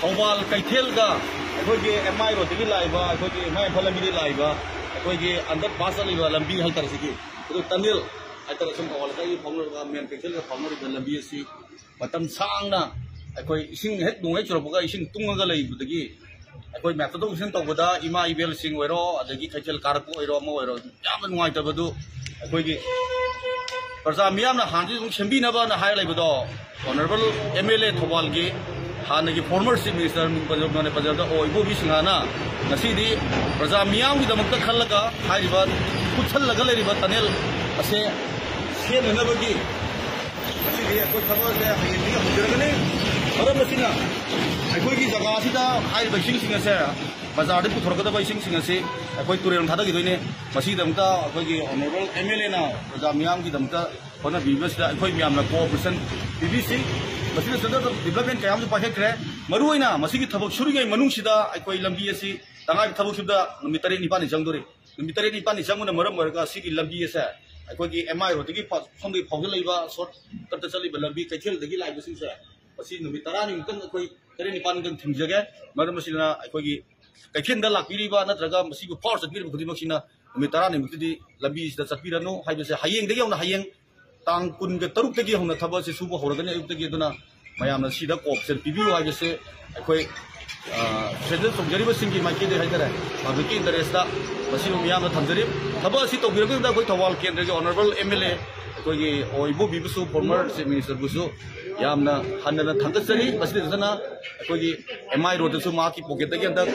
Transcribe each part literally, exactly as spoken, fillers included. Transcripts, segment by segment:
ꯊꯧꯕꯥꯜ ꯀꯩꯊꯦꯜꯒ ꯑꯩꯈꯣꯏꯒꯤ ꯑꯦꯝ ꯑꯥꯏ ꯔꯣꯗꯇꯒꯤ ꯂꯥꯛꯏꯕ, ꯑꯩꯈꯣꯏꯒꯤ ꯃꯌꯥꯏ ꯏꯝꯐꯥꯜ ꯂꯝꯕꯤꯗꯒꯤ ꯂꯥꯛꯏꯕ, ꯑꯩꯈꯣꯏꯒꯤ ꯑꯟꯗꯔ ꯄꯥꯁ ꯆꯠꯂꯤꯕ ꯂꯝꯕꯤ ꯍꯥꯏꯇꯥꯔꯦ, ꯁꯤꯒꯤ ꯑꯗꯨ ꯇꯅꯦꯜ ꯍꯥꯏꯇꯥꯔꯦ, ꯁꯨꯝ ꯊꯧꯕꯥꯜ ꯂꯩꯀꯥꯏꯒꯤ ꯐꯥꯎꯅꯔꯤꯕ ꯃꯦꯟ ꯀꯩꯊꯦꯜꯒ ꯐꯥꯎꯅꯔꯤꯕ ꯂꯝꯕꯤ ꯑꯁꯤ ꯃꯇꯝ ꯁꯥꯡꯅ ꯑꯩꯈꯣꯏ ꯏꯁꯤꯡ ꯍꯦꯛ ꯅꯣꯡ ꯍꯦꯛ ꯆꯨꯔꯛꯄꯒ ꯏꯁꯤꯡ ꯇꯨꯡꯉꯒ ꯂꯩꯕꯗꯒꯤ ꯑꯩꯈꯣꯏ ꯃꯌꯥꯝ ꯆꯠꯊꯣꯛ ꯆꯠꯁꯤꯟ ꯇꯧꯕꯗ ꯏꯃꯥ ꯏꯕꯦꯜꯁꯤꯡ ꯑꯣꯏꯔꯣ, ꯑꯗꯒꯤ ꯀꯩꯊꯦꯜ ꯀꯥꯔꯛꯄ ꯑꯣꯏꯔꯣ, ꯑꯃ ꯑꯣꯏꯔꯣ, ꯌꯥꯝꯅ ꯅꯨꯡꯉꯥꯏꯇꯕꯗꯨ ꯑꯩꯈꯣꯏꯒꯤ ꯄ꯭ꯔꯖꯥ ꯃꯤꯌꯥꯝꯅ ꯍꯥꯟꯅꯗꯤ ꯑꯗꯨꯝ ꯁꯦꯝꯕꯤꯅꯕꯅ ꯍꯥꯏꯔ ꯂꯩꯕꯗꯣ, ꯑꯣꯅꯔꯦꯕꯜ ꯑꯦꯝ ꯑꯦꯜ ꯑꯦ ꯊꯧꯕꯥꯜꯒꯤ ꯍꯥꯟꯅꯒꯤ ꯐꯣꯔꯃꯔ ꯆꯤꯐ ꯃꯤꯅꯤꯁꯇꯔ ꯃꯤꯡ ꯄꯟꯖꯕ ꯄꯟꯖꯕꯗ ꯑꯣ ꯏꯕꯣꯕꯤ ꯁꯤꯡꯍꯥꯅ ꯉꯁꯤꯗꯤ ꯄ꯭ꯔꯖꯥ ꯃꯤꯌꯥꯝꯒꯤꯗꯃꯛꯇ ꯈꯜꯂꯒ ꯍꯥꯏꯔꯤꯕ ꯀꯨꯠꯁꯜꯂꯒ ꯂꯩꯔꯤꯕ ꯇꯅꯦꯜ ꯑꯁꯦ ꯁꯦꯝꯅꯅꯕꯒꯤ ꯉꯁꯤꯗꯤ ꯑꯩꯈꯣꯏ ꯊꯕꯛ ꯑꯁꯦ ꯍꯌꯦꯡꯗꯒꯤ ꯍꯧꯖꯔꯒꯅꯤ꯫ ꯃꯔꯝ ꯑꯁꯤꯅ ꯑꯩꯈꯣꯏꯒꯤ ꯖꯒꯥ ꯑꯁꯤꯗ ꯍꯥꯏꯔꯤꯕ ꯏꯁꯤꯡꯁꯤꯡ ꯑꯁꯦ, ꯕꯖꯥꯔꯗꯒꯤ ꯄꯨꯊꯣꯔꯛꯀꯗꯕ ꯏꯁꯤꯡꯁꯤꯡ ꯑꯁꯤ ꯑꯩꯈꯣꯏ ꯇꯨꯔꯦꯜ ꯊꯥꯗꯈꯤꯗꯣꯏꯅꯦ꯫ ꯃꯁꯤꯒꯤꯗꯃꯛꯇ ꯑꯩꯈꯣꯏꯒꯤ ꯑꯣꯅꯔꯦꯕꯜ ꯑꯦꯝ ꯑꯦꯜ ꯑꯦꯅ ꯄ꯭ꯔꯖꯥ ꯃꯤꯌꯥꯝꯒꯤꯗꯃꯛꯇ ꯍꯣꯠꯅꯕꯤꯕꯁꯤꯗ ꯑꯩꯈꯣꯏ ꯃꯌꯥꯝꯅ ꯀꯣꯑꯣꯄꯔꯦꯁꯟ ꯄꯤꯕꯤꯁꯤ꯫ ꯃꯁꯤꯗ ꯁꯦꯟꯇꯔ ꯗꯤꯕ꯭ꯂꯞꯃꯦꯟ ꯀꯌꯥ ꯑꯃꯁꯨ ꯄꯥꯏꯈꯠꯈ꯭ꯔꯦ꯫ ꯃꯔꯨꯑꯣꯏꯅ ꯃꯁꯤꯒꯤ ꯊꯕꯛ ꯁꯨꯔꯤꯉꯩ ꯃꯅꯨꯡꯁꯤꯗ ꯑꯩꯈꯣꯏ ꯂꯝꯕꯤ ꯑꯁꯤ ꯇꯉꯥꯏ ꯊꯕꯛ ꯁꯨꯕꯗ ꯅꯨꯃꯤꯠ ꯇꯔꯦꯠ ꯅꯤꯄꯥꯜꯅꯤ ꯆꯪꯗꯣꯔꯤ꯫ ꯅꯨꯃꯤꯠ ꯇꯔꯦꯠ ꯅꯤꯄꯥꯜꯅꯤ ꯆꯪꯕꯅ ꯃꯔꯝ ꯑꯣꯏꯔꯒ ꯁꯤꯒꯤ ꯂꯝꯕꯤ ꯑꯁꯦ ꯑꯩꯈꯣꯏꯒꯤ ꯑꯦꯝ ꯑꯥꯏ ꯔꯣꯗꯇꯒꯤ ꯐꯥ-, ꯁꯣꯝꯗꯒꯤ ꯐꯥꯎꯖꯤꯜꯂꯛꯏꯕ ꯁꯣꯔꯠ ꯀꯠꯇ ꯆꯠꯂꯤꯕ ꯂꯝꯕꯤ ꯀꯩꯊꯦꯜꯗꯒꯤ ꯂꯥꯛꯏꯕꯁꯤꯡꯁꯦ, ꯃꯁꯤ ꯅꯨꯃꯤꯠ ꯇꯔꯥꯅꯤꯃꯨꯛꯇꯪ, ꯑꯩꯈꯣꯏ ꯇꯔꯦꯠ ꯅꯤꯄꯥꯜꯅꯤꯗꯪ ꯊꯤꯡꯖꯒꯦ꯫ ꯃꯔꯝ ꯑꯁꯤꯅ ꯑꯩꯈꯣꯏꯒꯤ ꯀꯩꯊꯦꯜꯗ ꯂꯥꯛꯄꯤꯔꯤꯕ ꯅꯠꯇ꯭ꯔꯒ ꯃꯁꯤꯕꯨ ꯐꯥꯎꯔ ꯆꯠꯄꯤꯔꯤꯕ ꯈꯨꯗꯤꯡꯃꯛꯁꯤꯅ ꯅꯨꯃꯤꯠ ꯇꯔꯥꯅꯤꯃꯨꯛꯇꯗꯤ ꯂꯝꯕꯤꯁꯤꯗ ꯆꯠꯄꯤꯔꯅꯨ ꯍꯥꯏꯕꯁꯦ, ꯍꯌꯦꯡꯗꯒꯤ ꯍꯧꯅ, ꯍꯌꯦꯡ ꯇꯥꯡ ꯀꯨꯟꯒ ꯇꯔꯨꯛꯇꯒꯤ ꯍꯧꯅ ꯊꯕꯛ ꯑꯁꯤ ꯁꯨꯕ ꯍꯧꯔꯒꯅꯤ ꯑꯌꯨꯛꯇꯒꯤ꯫ ꯑꯗꯨꯅ ꯃꯌꯥꯝꯅ ꯁꯤꯗ ꯀꯣꯑꯣꯄꯔꯦꯁꯟ ꯄꯤꯕꯤꯌꯨ ꯍꯥꯏꯕꯁꯦ ꯑꯩꯈꯣꯏ, ꯑ, ꯁꯦꯟꯖꯦꯜ ꯆꯣꯡꯖꯔꯤꯕꯁꯤꯡꯒꯤ ꯃꯥꯏꯀꯩꯗꯒꯤ ꯍꯥꯏꯇꯥꯔꯦ, ꯄꯕ꯭ꯂꯤꯛꯀꯤ ꯏꯟꯇꯔꯦꯁꯇ ꯃꯁꯤꯕꯨ ꯃꯤꯌꯥꯝꯅ ꯊꯝꯖꯔꯤ꯫ ꯊꯕꯛ ꯑꯁꯤ ꯇꯧꯕꯤꯔꯛꯄꯗ ꯑꯩꯈꯣꯏ ꯊꯧꯕꯥꯜ ꯀꯦꯟꯗ꯭ꯔꯒꯤ ꯑꯣꯅꯔꯦꯕꯜ ꯑꯦꯝ ꯑꯦꯜ ꯑꯦ ꯑꯩꯈꯣꯏꯒꯤ ꯑꯣ ꯏꯕꯣꯕꯤꯕꯨꯁꯨ, ꯐꯣꯔꯃꯔ ꯆꯤꯐ ꯃꯤꯅꯤꯁꯇꯔꯕꯨꯁꯨ ꯌꯥꯝꯅ ꯍꯟꯅ ꯊꯥꯒꯠꯆꯔꯤ꯫ ꯃꯁꯤꯗ ꯅꯠꯇꯅ ꯑꯩꯈꯣꯏꯒꯤ ꯑꯦꯝ ꯑꯥꯏ ꯔꯣꯗꯇꯁꯨ ꯃꯍꯥꯛꯀꯤ ꯄꯣꯀꯦꯠꯇꯒꯤ ꯍꯟꯗꯛ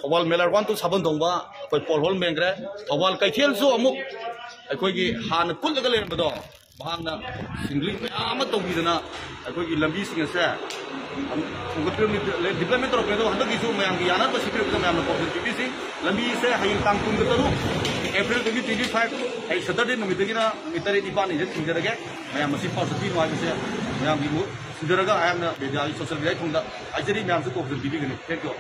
ꯊꯧꯕꯥꯜ ꯃꯦꯂꯥꯔ ꯋꯥꯟ ꯇꯨ ꯁꯥꯕꯟ ꯊꯣꯡꯕ ꯑꯩꯈꯣꯏ ꯄꯣꯜ ꯍꯣꯜ ꯃꯦꯟꯈ꯭ꯔꯦ꯫ ꯊꯧꯕꯥꯜ ꯀꯩꯊꯦꯜꯁꯨ ꯑꯃꯨꯛ ꯑꯩꯈꯣꯏꯒꯤ ꯍꯥꯟꯅ ꯀꯨꯠꯂꯒ ꯂꯩꯔꯝꯕꯗꯣ ꯃꯍꯥꯛꯅ ꯁꯤꯡꯂꯤ ꯃꯌꯥꯝ ꯑꯃ ꯇꯧꯕꯤꯗꯅ ꯑꯩꯈꯣꯏꯒꯤ ꯂꯝꯕꯤꯁꯤꯡ ꯑꯁꯦ ꯑꯃꯨꯛ ꯊꯣꯡꯒꯠꯄꯤꯔꯝꯃꯤ, ꯗꯤꯕ꯭ꯂꯞꯃꯦꯟ ꯇꯧꯔꯛꯄꯅꯦ꯫ ꯑꯗꯣ ꯍꯟꯗꯛꯀꯤꯁꯨ ꯃꯌꯥꯝꯒꯤ ꯌꯥꯅꯕ ꯁꯤꯟꯕꯤꯔꯛꯄꯗ ꯃꯌꯥꯝꯅ ꯄꯥꯎꯖꯦꯜ ꯄꯤꯕꯤꯁꯤ꯫ ꯂꯝꯕꯤꯁꯦ ꯍꯌꯦꯡ ꯇꯥꯡ ꯀꯨꯟꯒ ꯇꯔꯨꯛ ꯑꯦꯄ꯭ꯔꯤꯜ ꯇ꯭ꯋꯦꯟꯇꯤ ꯇ꯭ꯋꯦꯟꯇꯤ ꯐꯥꯏꯚ, ꯑꯩ ꯁꯦꯇꯔꯗꯦ ꯅꯨꯃꯤꯠꯇꯒꯤꯅ ꯅꯨꯃꯤꯠ ꯇꯔꯦꯠ ꯅꯤꯄꯥꯜꯅꯤꯁꯦ ꯊꯤꯡꯖꯔꯒꯦ꯫ ꯃꯌꯥꯝ ꯃꯁꯤ ꯄꯥꯎ ꯆꯠꯄꯤꯅꯨ ꯍꯥꯏꯕꯁꯦ ꯃꯌꯥꯝꯒꯤ ꯃꯍꯨꯠ ꯁꯤꯟꯖꯔꯒ ꯑꯩꯍꯥꯛꯅ ꯃꯦꯗꯤꯌꯥꯒꯤ ꯁꯣꯁꯤꯌꯦꯜ ꯃꯦꯗꯤꯌꯥꯒꯤ ꯊꯣꯡꯗ ꯍꯥꯏꯖꯔꯤ꯫ ꯃꯌꯥꯝꯁꯨ ꯄꯥꯎꯖꯦꯜ ꯄꯤꯕꯤꯒꯅꯤ꯫ Thank you꯫